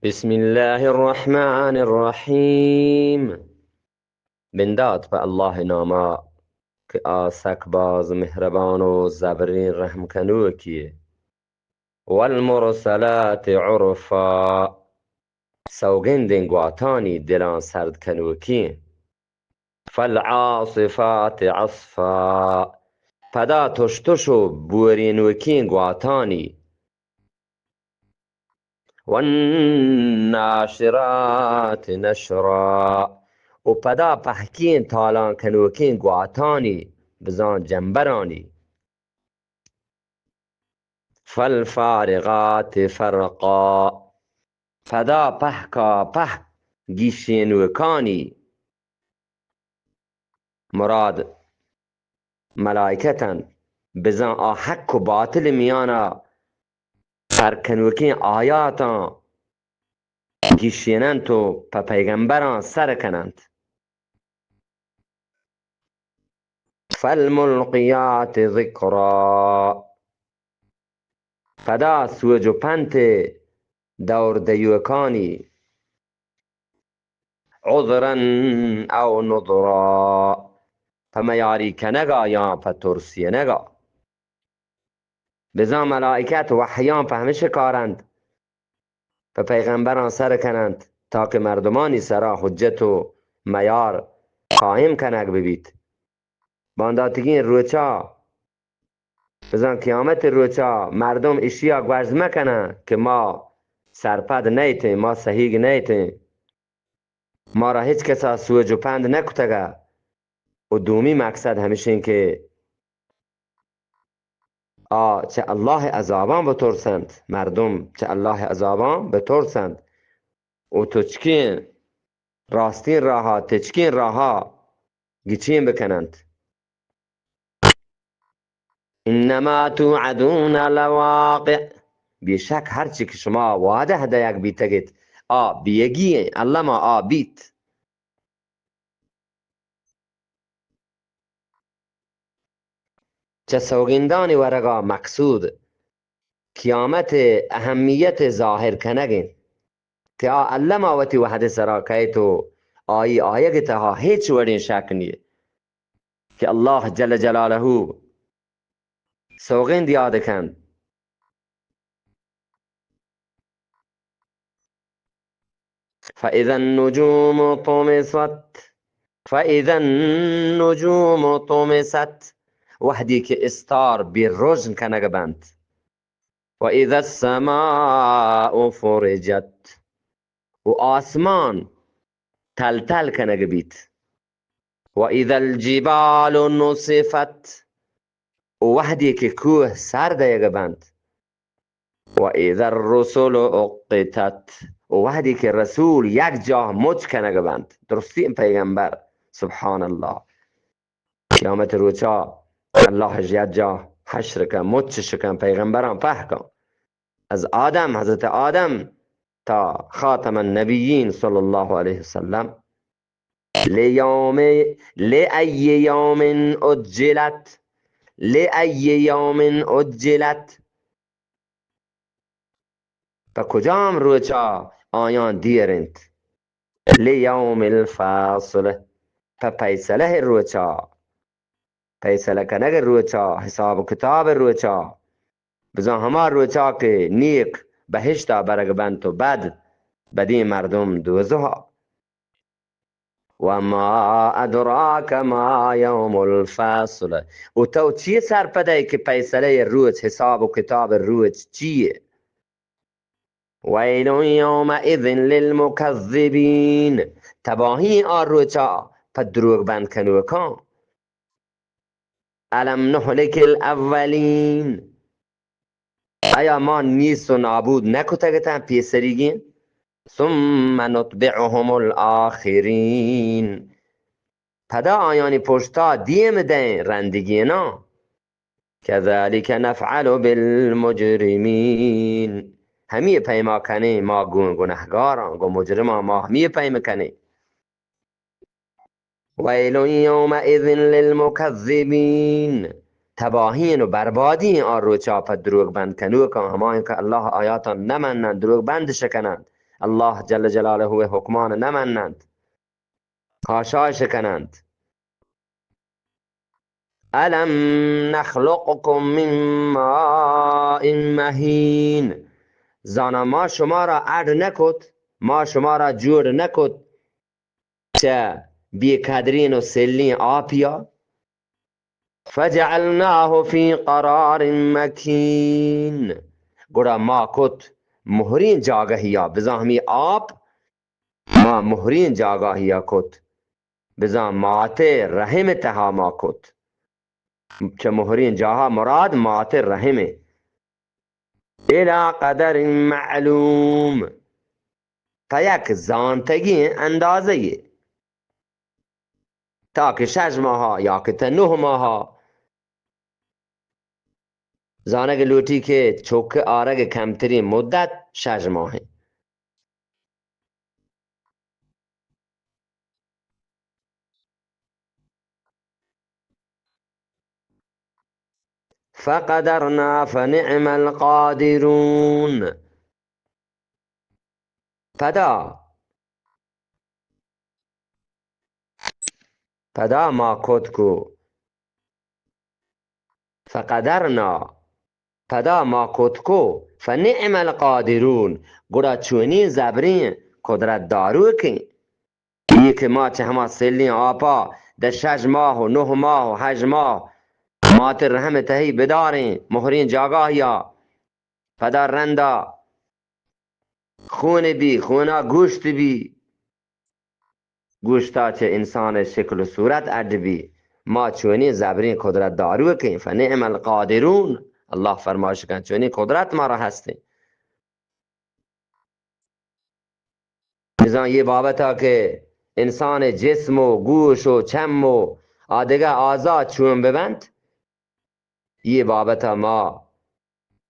بسم الله الرحمن الرحيم. بندات پہ اللہ ءِ ناما کہ آ سک باز مہربان و زبریں رحم کنوکی ئے۔ والمرسلات عرفا، سوگندیں گواتانی دلاں سرد کنوکی ئے۔ فالعاصفات عصفا، پدا تش تش و بورینوکیں گواتانی۔ والناشرات نشرا، و پدا پہکیں تالان کنوکیں گواتانی، بزاں جمبرانی۔ فالفارقات فرقا، پدا پہکا پہک گیشینوکانی۔ مراد ملائکت انت، بزاں آ حق و باطل میانا پر کنوکیں آیاتاں گیشیننت و پہ پیغمبراں سر کننت۔ فالملقیات ذکرا، پدا سوج و پنت دور دیوکانی۔ عذرا او نذرا، پہ میاری کنگا یا پہ ترسینگا۔ بزاں ملائکت وحیاں پہ ہمش کارند، پہ پیغمبراں سر کننت، تاکہ مردمانی سرا حجت و میار قائم کنگ ببیت۔ بانداتگیں روچا، بزاں قیامت روچا مردم اشیا گوشت مکنن کہ ما سرپد نیتیں، ما سہیگ نیتیں، مارا ہچ کسا سوج و پند نکتگا۔ و دومی مقصد ہمشیں کہ آ چہ اللہ عذاباں بترسنت، مردم چہ اللہ عذاباں بترسنت و تچکیں راستیں راہا، تچکیں راہا گچین بکننت۔ انما توعدون لواقع، بے شک ہرچی کہ شما وعدہ دئیگ بیتگت، آ بیگی ایں، الما آ بیت۔ چہ سوگندانی ورگا مقصود قیامت ءِ اہمیت ءِ ظاہر کنگ انت کہ آ الما وتی وہد ءِ سرا کئیت و آئی آیگ ءِ تہا ہچ وڑیں شک نیست کہ اللہ جل جلالہ سوگند یاد کنت۔ فإذا النجوم طمست، فإذا النجوم طمست، وہدی کہ استار بے رژن کنگ بنت۔ وإذا السماء فرجت، و آسمان تل تل کنگ بیت۔ وإذا الجبال نسفت، و وہدی کہ کوہ سر دئیگ بنت۔ وإذا الرسل أقتت، و وہدی کہ رسول یک جاہ مچ کنگ بنت، درستیں پیغمبر، سبحان اللہ۔ قیامت روچا اللہ یک جاہ حشر کن، مچش کن، پیغمبراں پہکاں، از آدم، حضرت آدم تا خاتم النبیین صلی اللہ علیہ وسلم۔ لیوم، لأی یوم عجلت، لأی یوم عجلت، پہ کجام روچا آیاں دیر انت؟ لیوم الفصل، پہ پیسلہ روچا، پیسلہ کنگ روچا، حساب و کتاب روچا، بزاں ہما روچا کہ نیک بہشتا برگ بنت و بد بدیں مردم دوزہا۔ وما أدراك ما يوم الفصل۔ و تو چی سرپدئے کہ پیسلہ روچ، حساب و کتاب روچ چیے؟ ويل يومئذ للمكذبين۔ تباہی آ روچا پہ دروگ بند کنوکاں۔ ألم نهلك الأولين۔ آیا ما نیست و نابود نکتگ اتاں پیسریگیں؟ ثم نتبعهم الآخرين۔ پدا آیانی پشتا دیم دئیں رندگیناں۔ كذلك نفعل بالمجرمين۔ ہمی پیما کنیں ما گوں گنہگاراں، گوں مجرماں ما ہمی پیم کنیں۔ ويل يومئذ للمكذبين۔ تباہی و بربادی آ روچا پہ دروگ بند کنوکاں، ہمایاں کہ اللہ آیاتاں نہ مننت، دروگ بندش کننت۔ اللہ جل جلالہ ءِ حکمان نہ مننت، خاشاش کننت. الم نخلقکم من ماء مهین، زانا ما شما را اڈ نکت، ما شما را جوڑ نکت چہ بے قدرین و سلین آپیا. فجعلناه فی قرار مکین، گڑا ما کت مہرین جاگہیا، بزاں ہمی آپ ما مہرین جاگہیا کت، بزاں مات رحم تہا ما کت. چہ مہرین جاہا مراد مات رحم. الی قدر معلوم، پہ یک زانتگیں اندازہ یے، تا کہ شش ماہا یا کہ تا نہ ماہا. زانگ لوٹی کہ چک آرگ کمترین مدت شش ماہ انت. فقدرنا فنعم القادرون. پدا، پدا ما کت کو، فقدرنا، پدا ما کت کو، فنعم القادرون، گڑا چونیں زبریں قدرت داروکیں. اے کہ ما چہ ہما سلیں آپا دہ شش ماہ و نہ ماہ و ہژ ماہ مات رحم تہی بداریں مہریں جاگاہیا، پدا رندا خون بی، خونا گوشت بی، گوشتا چہ انسان شکل و صورت اڈ بی. ما چونیں زبریں قدرت داروکیں، فنعم القادرون. اللہ فرمائش کن، چونیں قدرت مارا ہستیں. بزاں یہ بابتا کہ انسان جسم و گوش و چم و آ دگہ اعضا چون ببنت، یہ بابتا ما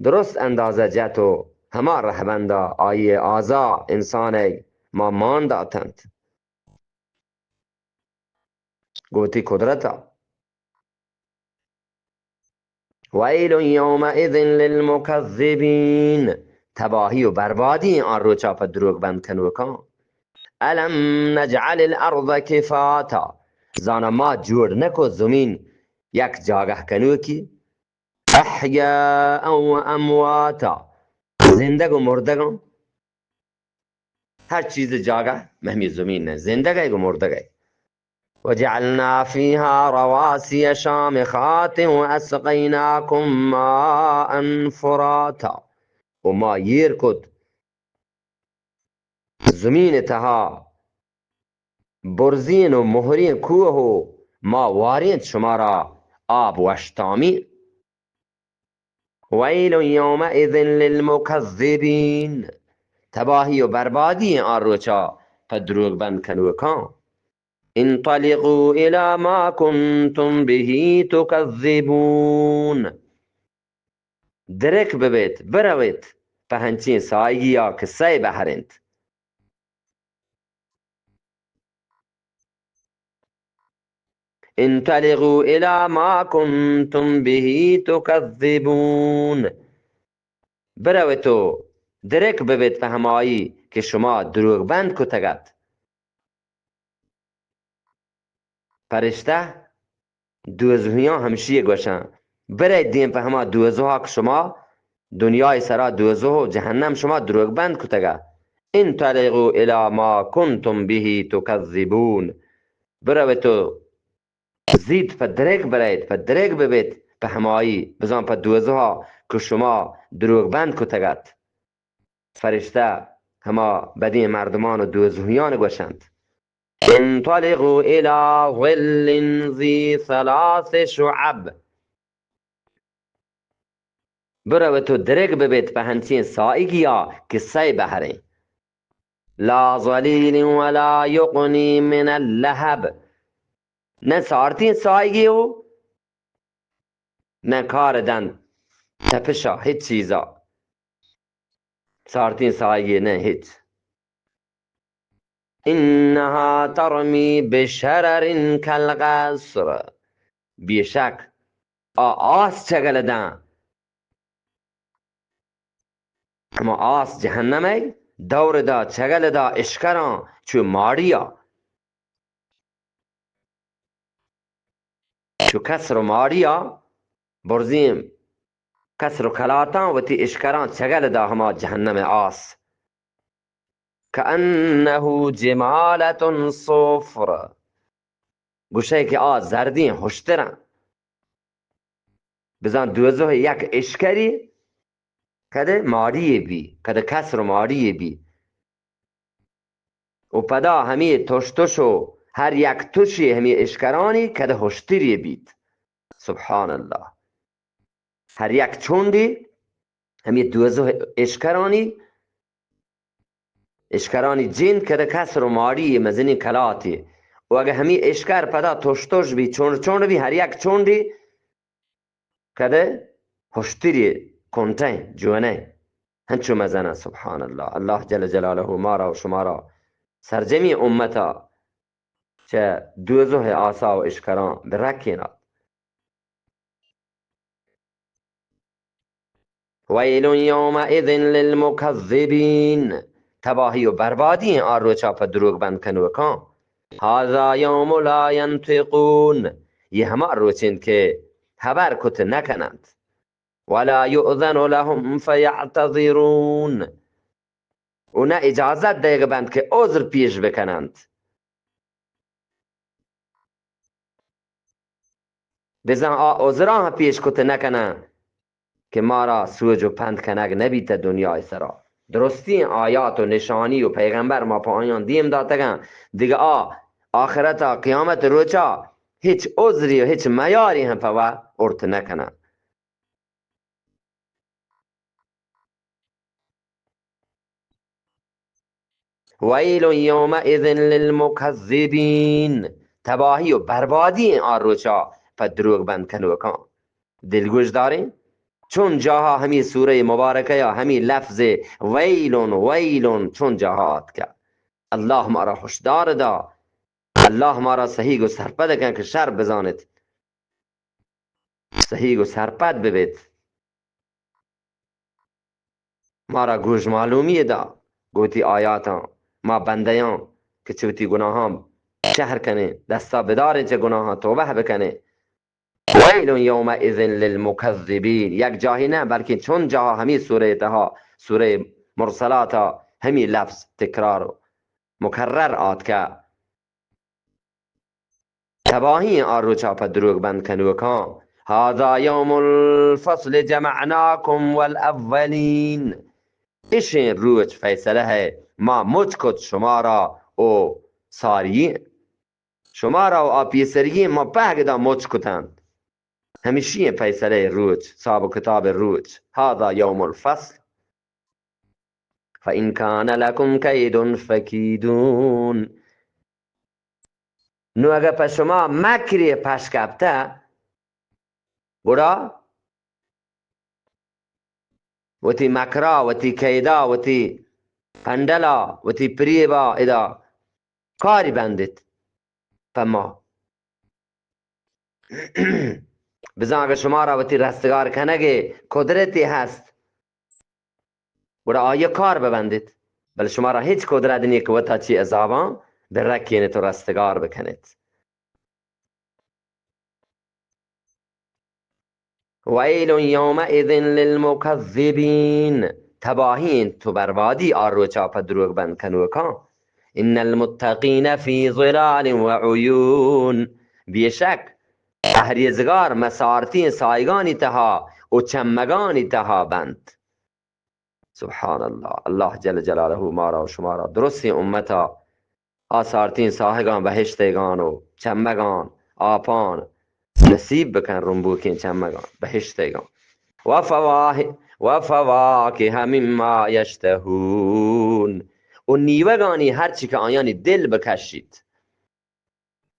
درست اندازہ جت و ہما رہبندا آئی اعضا انسان ما مان داتنت. گوتی قدرتا. ویل یومئذ للمکذبین، تباہی و بربادی آن روچا پہ دروگ بند کنوکاں. الم نجعل الارض کفاتا، زانا ما جوڑ نکو زمین یک جاگہ کنوکی، احیاء و امواتا، زندگ و مردگاں. ہر چیز جاگہ مہمی زمین نہ، زندگ ئے گو مردگ ئے. وجعلنا فیها رواسی شامخات واسقیناکم ماء فراتا، و ما ایر کت زمین تہا برزین و مہرین کوہ و ما وارینت شمارا آب وشتامی. ویل یومئذ للمکذبین، تباہی و بربادی آن روچا پہ دروگ بند کنوکاں. انطلقوا الی ما کنتم به تکذبون، درک ببیت، برویت پہ ہنچیں سائگیا کہ سئے بہر انت. انطلقوا الی ما کنتم به تکذبون، برویت و درک ببیت پہ ہمائی کہ شما دروگ بند کتگ ات. پرشتہ دوزہیاں ہمشی گوشاں، برئے دیم پہ ہما دوزہا کہ شما دنیای سرا دوزہ و جہنم شما دروگ بند کتگا. انطلقوا الی ما کنتم به تکذبون، برویت و زیت پہ درگ برئیت، پہ درگ ببیت پہ ہمائی، بزاں پہ دوزہا کہ شما دروگ بند کتگ ات. فرشتہ ہما بدیں مردمان و دوزہیان گوشنت، انطلقوا الی ظل ذی ثلاث شعب، بروت و درگ ببیت پہ ہنچیں سائگیا کہ سئے بہریں. لا ظلیل ولا یغنی من اللہب، نہ سارتیں سائگے و نہ کار دنت تپشا ہچ چیزا. سارتیں سائگے نہ ہچ. انها ترمی بشرر کالقصر، بے شک آ آس چگل داں، ہما آس جہنم ء دور دا، چگل دا اشکراں چو ماڑیا، چو کسر و ماڑیا، برزیں کسر و کلاتاں وتی اشکراں چگل دا ہما جہنم آس۔ کأنه جمالة صفر، گوشئے کہ آ زردیں ہشتراں۔ بزاں دوزہ یک اشکری کدے ماڑی بی، کدے کسر و ماڑی بی۔ و پدا ہمے تش تش و ہر یک تشی ہمے اشکرانی کدے ہشتری بیت۔ سبحان اللہ۔ ہر یک چونڈی ہمے دوزہ اشکرانی، اشکرانی جند کدے کسر و ماڑی مزنی کلاتی۔ و اگہ ہمے اشکر پدا تش تش بی، چونڈ چونڈ بی، ہر یک چونڈی کدے ہشتری کنٹیں جوانیں۔ ہنچو مزناں، سبحان اللہ۔ اللہ جل جلالہ مارا و شمارا سرجمی امتا چہ دوزہ آسا و اشکراں برکینات۔ ویل یومئذ للمکذبین، تباہی و بربادی ایں آ روچا پہ دروگ بند کنوکاں۔ ھذا یوم لا ینطقون، یہ ہما روچ انت کہ ہبر کت نہ کننت۔ ولا یؤذن لهم فیعتذرون، و نہ اجازت دئیگ بنت کہ عذر پیش بکننت۔ بزاں آ عذراں پیش کت نہ کناں کہ مارا سوج و پند کنگ نہ بیت دنیای سرا۔ درستیں آیات و نشانی و پیغمبر ما پہ آیاں دیم داتگاں۔ دگہ آ آخرتا قیامت روچا ہچ عذری و ہچ میاری ہم پہ وت ارت نہ کناں۔ ویل یومئذ للمکذبین، تباہی و بربادی ایں آ روچا پہ دروگ بند کنوکاں۔ دلگوش داریں، چون جاہا ہمے سورہ مبارکہ یا ہمے لفظ ویل، ویل چون جاہا آتکہ۔ اللہ مارا ہشدار دا، اللہ مارا سہیگ و سرپد کن کہ شر بزانت۔ سہیگ و سرپد ببیت۔ مارا گوش معلومی دا گوں وتی آیاتاں، ما بندیاں کہ چہ وتی گناہاں شہر کنیں، دستا بداریں چہ گناہاں، توبہ بکنیں۔ ویل یومئذ للمکذبین، یک جاہی نہ بلکیں چون جاہا ہمے سورہ تہا، سورہ مرسلاتا ہمے لفظ تکرار و مکرر آتکہ۔ تباہی ایں آ روچا پہ دروگ بند کنوکاں۔ ھذا یوم الفصل جمعناکم والاولین، اشیں روچ فیصلہ ءِ ما مچ کت شمارا و سارییں، شمارا و آ پیسرییں ما پہک دا مچ کتنت۔ ہمشی ایں فیصلہ ءِ روچ، حساب و کتاب ءِ روچ۔ ھذا یوم الفصل۔ فإن کان لکم کید فکیدون۔ نوں اگہ پہ شما مکرے پش کپتہ، گڑا وتی مکرا، وتی کیدا، وتی پنڈلا، وتی پریبا ادا کاری بندیت پہ ما۔ بزاں اگہ شمارا وتی رستگار کنگ ءِ قدرتے ہست، گڑا آئی ءَ کار ببندیت، بلے شمارا ہچ قدرت نیست کہ وتا چہ عذاباں برکینیت و رستگار بکنیت۔ ویل یومئذ للمکذبین، تباہی انت و بربادی آ روچا پہ دروگ بند کنوکاں۔ ان المتقین فی ظلال و عیون، بے شک پہریزگار مسارتیں سایگانی تہا و چمگانی تہا بنت۔ سبحان اللہ، اللہ جل جلالہ مارا و شمارا درستیں امتا آ سارتیں ساہگاں، بہشتیگاں و چمگاں، آپاں نصیب بکن، رمبوکیں چمگاں، بہشتیگاں۔ و فواہ-، و فواکہ مما یشتہون، و نیوگانی ہرچی کہ آیانی دل بکشیت۔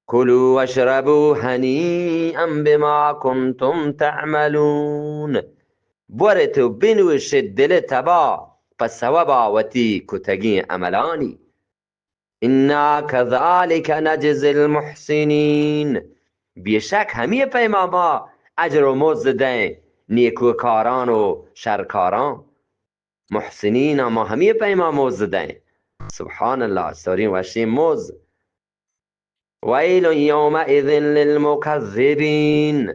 کلوا واشربوا هنیئا بما کنتم تعملون۔ بورت و بنوشت دل تبا پہ سوبا وتی کتگیں عملانی۔ انا کذالک نجزی المحسنین۔ بے شک ہمے پیما ما اجر و مزد دیں نیکوکاران و شرکاران۔ محسنین، ما ہمے پیما مزد دئیں۔ سبحان اللہ، سرین وشیں مزد۔ ویل یومئذ للمکذبین،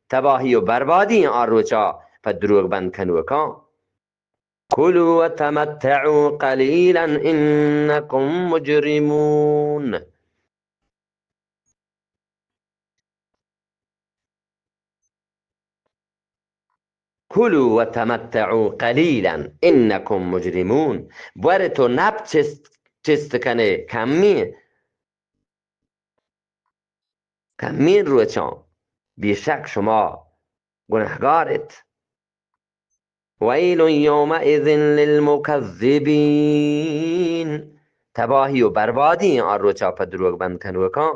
تباہی و بربادی آ روچا پہ دروگ بند کنوکاں۔ کلوا وتمتعوا قلیلا انکم مجرمون۔ کلوا وتمتعوا قلیلا انکم مجرمون۔ بورت و نپ چست، چست کنے کمی، کمین روچاں، بے شک شما گنہگار ات۔ ویل یومئذ للمکذبین، تباہی و بربادی آ روچا پہ دروگ بند کنوکاں۔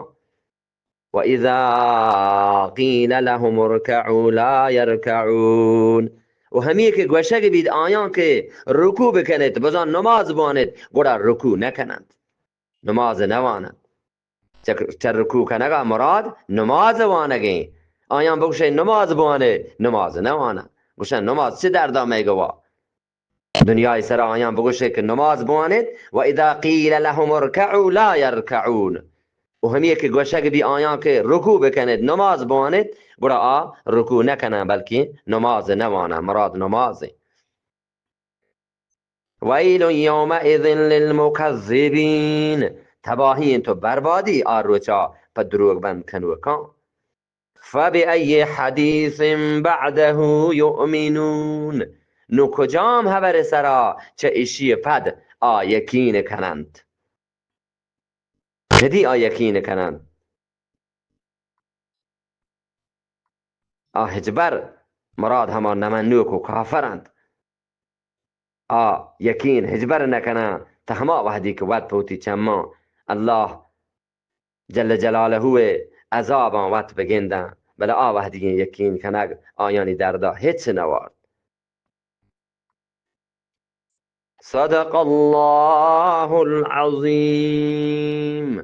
و اذا قیل لهم ارکعوا لا یرکعون، و ہمے کہ گوشگ بیت آیاں کہ رکوع بکنیت، بزاں نماز بوانیت، گڑا رکوع نکننت، نماز نواننت۔ چہ، چہ رکوع کنگا مراد نماز وانگیں۔ آیاں بگوشے نماز بوانے، نماز نواناں۔ گوشن نماز چہ دردا مئے گوا؟ دنیای سرا آیاں بگوشے کہ نماز بوانیت، و اذا قیل لهم ارکعوا لا یرکعون۔ و ہمے کہ گوشگ بی آیاں کہ رکوع بکنیت، نماز بوانیت، گڑا آ رکوع نکناں، بلکیں نماز نواناں، مراد نمازیں۔ ویل یومئذ للمکذبین، تباہی انت و بربادی آ روچا پہ دروگ بند کنوکاں۔ فبأی حدیث بعدہ یؤمنون، نو کجام ہبر سرا چہ اشی پد آ یقین کننت؟ کدی آ یقین کننت؟ آ ہچبر، مراد ہما نمنوک و کافر انت۔ آ یقین ہچبر نہ کناں، تا ہما وہدی کہ وت پہ وتی چماں اللہ جل جلالہ ء عذاباں وت بگنداں، بلے آ وہدیگیں یقین کنگ آیانی دردا ہچ نہ وارت۔ صدق اللہ العظیم۔